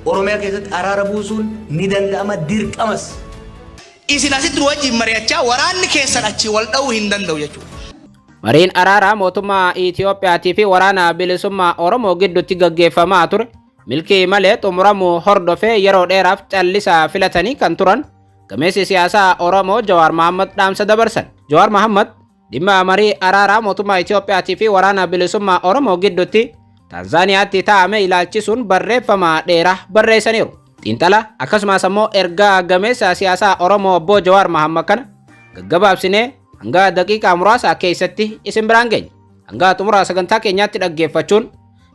Oromiyaa keessatti araara buusuun ni danda'ama, dirqamas. Isin asitti nu wajjin mari'achaa waraanni keessan achii wal dha'uu hin danda'u jechuudha. Mariin araaraa mootummaa Itiyoophiyaatii fi waraana bilisummaa Oromoo gidduutti gaggeeffamaa ture milkii malee xumuramuu hordofee yeroo dheeraaf callisaa filatanii kan turan gameessi siyaasaa Oromoo Jawaar Mahaammad dhaamsa dabarsan. Jawaar Mahaammad dhimma marii araaraa mootummaa Itiyoophiyaatii fi waraana bilisummaa Oromoo gidduutti Taanzaaniyaatti taa'ame ilaalchisuun barreeffama dheeraa barreessaniiru. Xiinxala akkasumas ammoo ergaa gameessa siyaasaa Oromoo obbo Jawaar Mahaammad kana gaggabaabsinee hanga daqiiqaa muraasa keessatti isin biraan geenya. Hanga xumura sagantaa keenyaatti dhaggeeffachuun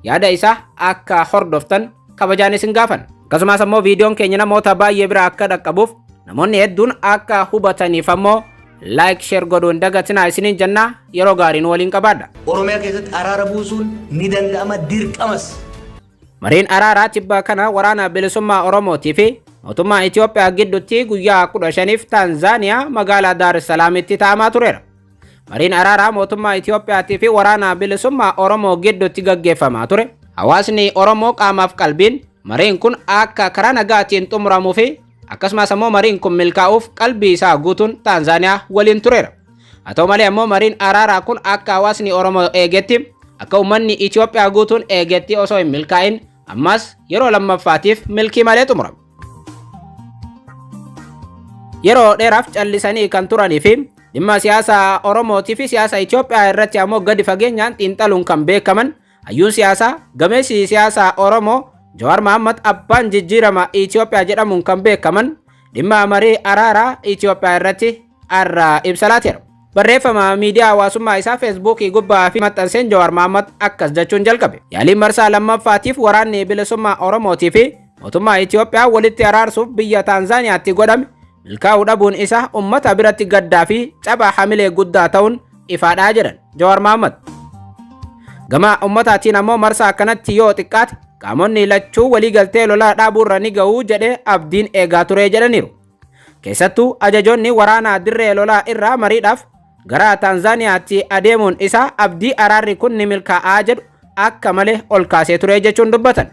yaada isaa akka hordoftan kabajaan isin gaafan. Akkasumas ammoo viidiyoon keenya namoota baay'ee bira akka dhaqqabuuf namoonni hedduun akka hubataniif ammoo like share godhuun dagatinaa isiniin jennaa yeroo gaariin waliin qabaadha. Oromiyaa keessatti araara buusuun ni danda'ama, dirqamas. Mariin araaraa tibba kana waraana bilisummaa Oromootii fi mootummaa Itiyoophiyaa gidduutti guyyaa 15f Taanzaaniyaa magaalaa Daar es Salaamitti taa'amaa tureera. Mariin araaraa mootummaa Itiyoophiyaatii fi waraana bilisummaa Oromoo gidduutti gaggeeffamaa ture. Hawaasni Oromoo qaamaaf qalbiin mariin kun akka karaa nagaatiin xumuramuu fi akkasumas ammoo mariin kun milkaa'uuf qalbii isaa guutuun Taanzaaniyaa waliin tureera. Haa ta'u malee ammoo mariin araaraa kun akka hawaasni Oromoo eegetti, akka uummanni Itiyoophiyaa guutuun eegetti osoo hin milkaa'in ammas yeroo lammaffaatiif milkii malee xumurame. Yeroo dheeraaf callisanii kan turanii fi dhimma siyaasa Oromootii fi siyaasa Itiyoophiyaa irratti ammoo gadi fageenyaan xiinxaluun kan beekaman hayyuun siyaasaa gameessi siyaasaa Oromoo Jawaar Mahaammad abbaan jijjiirama Itiyoophiyaa jedhamuun kan beekaman dhimma marii araaraa Itiyoophiyaa irratti har'a ibsa laateera. Barreeffama miidiyaa hawaasummaa isaa Feesbuukii gubbaa fi maxxanseen Jawaar Mahaammad akkas jechuun jalqabe. Yaaliin marsaa lammaffaatiif waraanni bilisummaa Oromootii fi mootummaa Itiyoophiyaa walitti araarsuuf biyya Taanzaaniyaatti godhame milkaa'uu dhabuun isaa uummata biratti gaddaa fi caba hamilee guddaa ta'uun ifaadhaa jedhan Jawaar Mahaammad. Gama uummataatiin ammoo marsaa akkanatti yoo xiqqaate qaamonni lachuu waliigaltee lolaa dhaabuurra ni ga'uu jedhee abdiin eegaa ture jedhaniiru. Keessattuu ajajoonni waraanaa dirree lolaa irraa mariidhaaf gara Taanzaaniyaatti adeemuun isaa abdii araarri kun ni milkaa'aa jedhu akka malee ol kaasee ture jechuun dubbatan.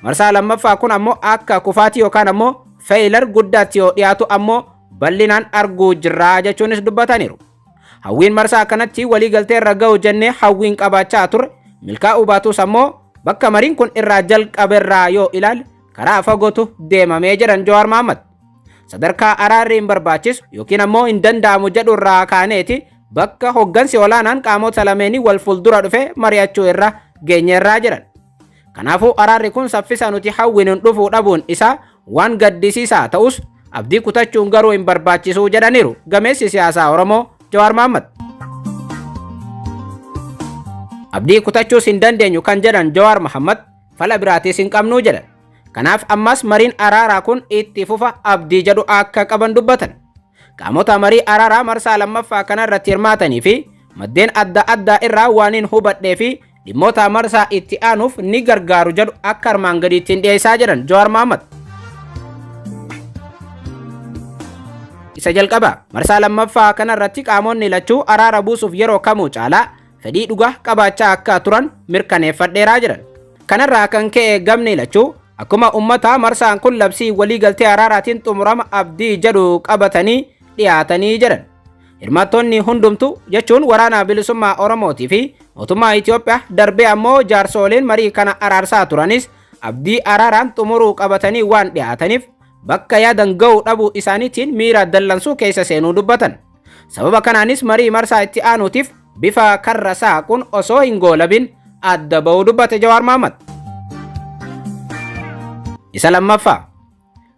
Marsaa lammaffaa kun ammoo akka kufaatii yookaan ammoo failure guddaatti yoo dhiyaatu ammoo bal'inaan arguu jirraa jechuunis dubbataniiru. Hawwiin marsaa kanatti waliigaltee irra ga'u jennee hawwiin qabaachaa turre milkaa'uu baatus ammoo bakka mariin kun irraa jalqaberraa yoo ilaalle karaa fagootu deemamee jedhan Jawaar Mahaammad. Sadarkaa araarri hin barbaachisu yookiin ammoo hin danda'amu jedhu irraa kaaneeti bakka hoggansi olaanaan qaamota lameenii wal fuuldura dhufe mari'achuu irra geenyeerraa jedhan. Kanaafuu araarri kun saffisa nuti hawwinuun dhufuu dhabuun isaa waan gaddisiisaa ta'us abdii kutachuun garuu hin barbaachisuu jedhaniiru gameessi siyaasaa Oromoo Jawaar Mahaammad. Abdii kutachuus hin dandeenyu kan jedhan Jawaar Mahaammad fala biraatis hin qabnuu jedhan. Kanaaf ammas mariin araaraa kun itti fufa abdii jedhu akka qaban dubbatan. Qaamota marii araaraa marsaa lammaffaa kanarratti hirmaatanii fi maddeen adda addaa irraa waan hin hubadhee fi dhimmoota marsaa itti aanuuf ni gargaaru jedhu akka armaan gadiitti hin dhiyeessaa jedhan Jawaar Mahaammad. Isa jalqaba marsaa lammaffaa kanarratti qaamonni lachuu araara buusuuf yeroo kamuu caalaa fedhii dhugaa qabaachaa akka turan mirkaneeffadheeraa jedhan. Kanarraa kan ka'e gamni lachuu akkuma uummataa marsaan kun labsii waliigaltee araaraatiin xumurama abdii jedhu qabatanii dhiyaatanii jedhan. Hirmaattonni hundumtuu jechuun waraana bilisummaa Oromootii fi mootummaa Itiyoophiyaa darbee ammoo jaarsooleen marii kana araarsaa turanis abdii araaraan xumuruu qabatanii waan dhiyaataniif bakka yaadan ga'uu dhabuu isaaniitiin miira dallansuu keessa seenuu dubbatan. Sababa kanaanis marii marsaa itti aanuutiif bifa karra saaquun osoo hin goolabin adda ba'uu dubbate Jawaar Mahaammad. Isa lammaffaa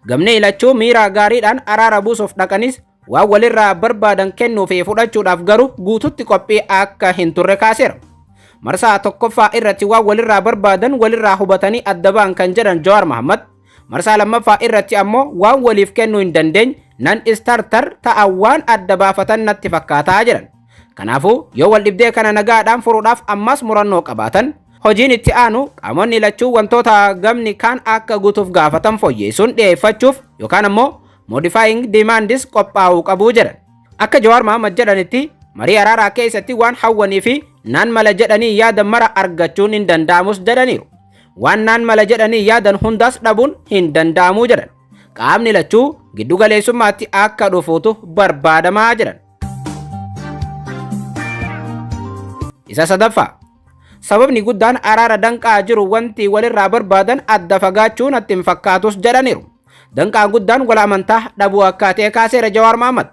gamni lachuu miira gaariidhaan araara buusuuf dhaqanis waan walirraa barbaadan kennuu fi fudhachuudhaaf garuu guututti qophii akka hin turre kaaseera. Marsaa tokkoffaa irratti waan walirraa barbaadan walirraa hubatanii adda ba'an kan jedhan Jawaar Mahaammad marsaa lammaffaa irratti ammoo waan waliif kennuu hin dandeenye nan istartar ta'a waan adda baafatan natti fakkaataa jedhan. Kanaafuu yoo wal dhibdee kana nagaadhaan furuudhaaf ammas murannoo qabaatan hojiin itti aanu qaamonni lachuu wantoota gamni kaan akka guutuuf gaafatan fooyyeessuun dhiyeeffachuuf yookaan ammoo modifying demands qophaa'uu qabu jedhan. Akka Jawaar Mahaammad jedhanitti marii araaraa keessatti waan hawwanii fi naan mala jedhanii yaada mara argachuun hin danda'amus jedhaniiru. Waan naan mala jedhanii yaadan hundaas dhabuun hin danda'amu jedhan. Qaamni lachuu giddu galeessummaatti akka dhufuutu barbaadamaa jedhan. Isa sadaffaa. Sababni guddaan araara danqaa jiru wanti walirraa barbaadan adda fagaachuu natti hin fakkaatus jedhaniiru. Danqaan guddaan wal amantaa dhabuu akka ta'e kaaseera Jawaar Mahaammad.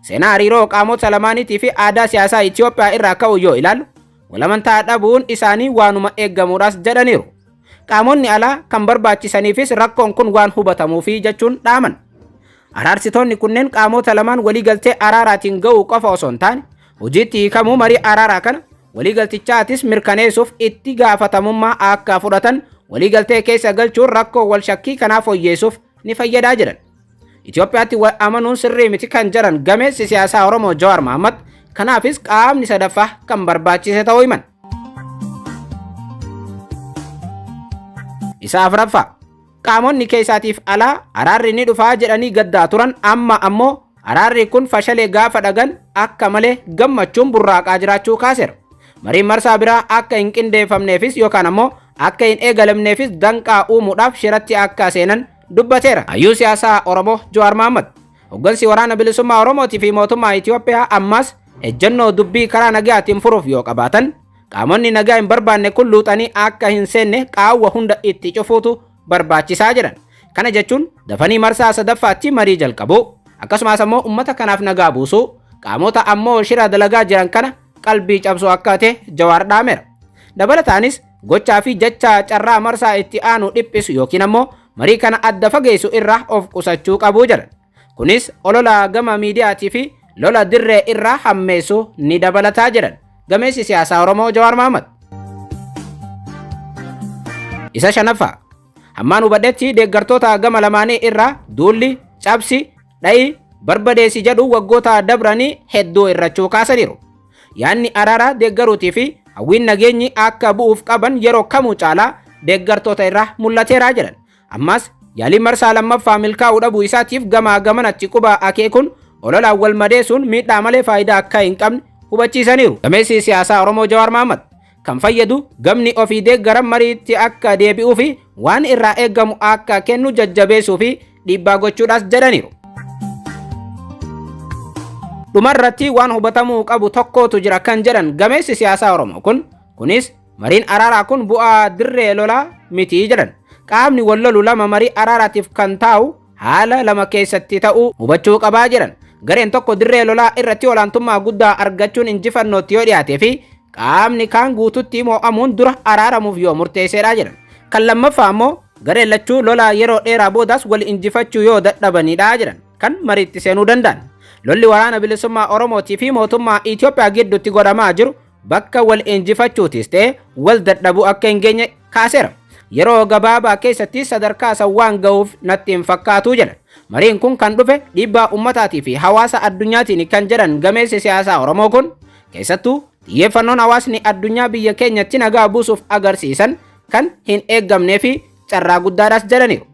Seenaa hariiroo qaamota lamaaniitii fi aadaa siyaasaa Itoophiyaa irraa ka'u yoo ilaallu wal amantaa dhabuun isaanii waanuma eeggamuudhaas jedhaniiru. Qaamonni alaa kan barbaachisaniifis rakkoon kun waan hubatamuufi jechuun dhaaman. Araarsitoonni kunneen qaamota lamaan waliigaltee araaraatiin ga'uu qofa osoo hin taane hojiitti hiikamuu marii araaraa kana waliigaltichaatis mirkaneessuuf itti gaafatamummaa akka fudhatan waliigaltee keessa galchuun rakkoo wal shakkii kanaa fooyyeessuuf ni fayyadaa jedhan. Itoophiyaatti wal amanuun sirrii miti kan jedhan gameessi siyaasaa Oromoo Jawaar Mahaammad kanaafis qaamni sadaffaa kan barbaachise ta'uu himan. Isa afraffaa qaamonni keessaatiif alaa araarri ni dhufaa jedhanii gaddaa turan amma ammoo araarri kun fashalee gaafa dhagan akka malee gammachuun burraaqaa jiraachuu kaaseera. Mariin marsaa biraa akka hin qindeeffamneefis yookaan ammoo akka hin eegalamneefis danqaa uumuudhaaf shiratti akka seenan dubbateera. Hayyuu siyaasaa Oromoo Jawaar Mahaammad. Hoggansi waraana bilisummaa Oromootii fi mootummaa Itoophiyaa ammas ejjennoo dubbii karaa nagaatiin furuuf yoo qabaatan qaamonni nagaa hin barbaanne kun luuxanii akka hin seenne qaawwa hunda itti cufuutu barbaachisaa jedhan. Kana jechuun dafanii marsaa sadaffaatti marii jalqabuu akkasumas ammoo uummata kanaaf nagaa buusuu qaamota ammoo shira dalagaa jiran kana qalbii cabsuu akka ta'e Jawaar dhaameera. Dabalataanis gochaa fi jecha carraa marsaa itti aanu dhiphisu yookiin ammoo marii kana adda fageessu irraa of qusachuu qabu jedhan. Kunis olola gama miidiyaatii fi lola dirree irraa hammeessu ni dabalataa jedhan. Gameessi siyaasaa Oromoo Jawaar Mahaammad. Isa shanaffaa. Hammaan hubadhetti deeggartoota gama lamaanii irraa duulli, cabsi, dha'i, barbadeessi jedhu waggoota dabranii hedduu irrachuu kaasaniiru. Yaanni araaraa deeggaruutii fi hawwiin nageenyi akka bu'uuf qaban yeroo kamuu caalaa deeggartoota irraa mul'ateeraa jedhan. Ammas yaaliin marsaa lammaffaa milkaa'uu dhabuu isaatiif gamaa gamanatti quba akeekuun ololaan wal madeessuun miidhaa malee faayidaa akka hin qabne hubachiisaniiru. Gameessi siyaasaa Oromoo Jawaar Mahaammad kan fayyadu gamni ofii deeggaran mariitti akka deebi'uu fi waan irraa eeggamu akka kennu jajjabeessuu fi dhiibbaa gochuudhaas jedhaniiru. Dhumarratti waan hubatamuu qabu tokkotu jira kan jedhan gameessi siyaasaa Oromoo kun kunis mariin araaraa kun bu'aa dirree lolaa miti jedhan. Qaamni wal lolu lama marii araaraatiif kan taa'u haala lama keessatti ta'uu hubachuu qabaa jedhan. Gareen tokko dirree lolaa irratti olaantummaa guddaa argachuun injifannootti yoo dhiyaatee fi qaamni kaan guututti mo'amuun dura araaramuuf yoo murteesseedha jedhan. Kan lammaffaa ammoo gareen lachuu lolaa yeroo dheeraa boodaas wal injifachuu yoo dadhabanidha jedhan kan mariitti seenuu danda'an. Lolli waraana bilisummaa Oromootii fi mootummaa Itoophiyaa gidduutti godhamaa jiru bakka wal injifachuutis ta'e wal dadhabuu akka hin geenye kaaseera. Yeroo gabaabaa keessatti sadarkaa san waan ga'uuf natti hin fakkaatu jedhan. Mariin kun kan dhufe dhiibbaa ummataatii fi hawaasa addunyaatiin kan jedhan gameessi siyaasaa Oromoo kun keessattuu xiyyeeffannoon hawaasni addunyaa biyya keenyatti nagaa buusuuf agarsiisan kan hin eeggamnee fi carraa guddaadhaas jedhaniiru.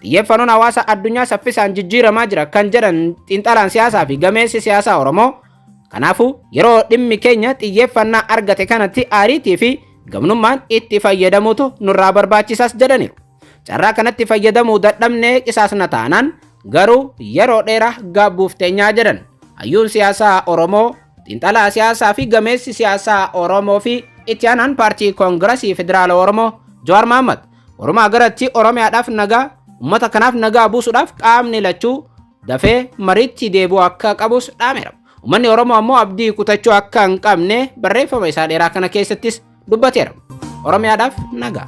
Xiyyeeffannoon hawaasa addunyaa saffisaan jijjiiramaa jira kan jedhan xiinxalaan siyaasaa fi gameessi siyaasaa Oromoo kanaafuu yeroo dhimmi keenya xiyyeeffannaa argate kanatti aariitii fi gamnummaan itti fayyadamuutu nurraa barbaachisaas jedhaniiru. Carraa kanatti fayyadamuu dadhabnee qisaasna taanaan garuu yeroo dheeraa gaabbuuf teenyaa jedhan. Hayyuun siyaasaa Oromoo, xiinxalaa siyaasaa fi gameessi siyaasaa Oromoo fi itti aanaan paartii Koongirasii Federaala Oromoo Jawaar Mahaammad Walumaa galatti Oromiyaadhaaf nagaa, uummata kanaaf nagaa buusuudhaaf qaamni lachuu dafee mariitti deebi'uu akka qabus dhaameera. Uummanni Oromoo ammoo abdii kutachuu akka hin qabne barreeffama isaa dheeraa kana keessattis dubbateera. Oromiyaadhaaf nagaa.